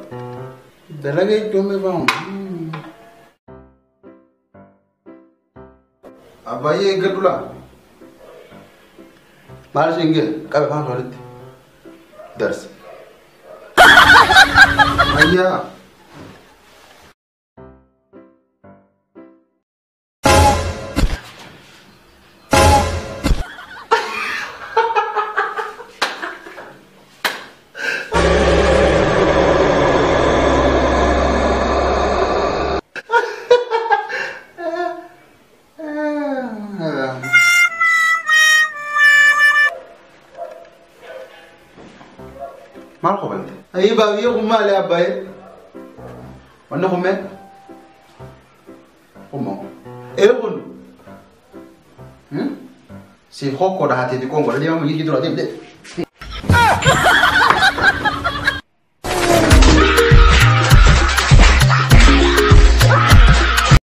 Dalaga jechuun beekamu. Abbaay'ee eeggadhu laa. Maal isheen gee qabe afaan walitti darsi. Ayyaa. Maal qofalte? Ayi baay'ee kun maali abbaay'ee? Wanni kun mee? Kun ee kun? Siif hokkoodha haati xiqqoon godha deema miidhagina dura deemte.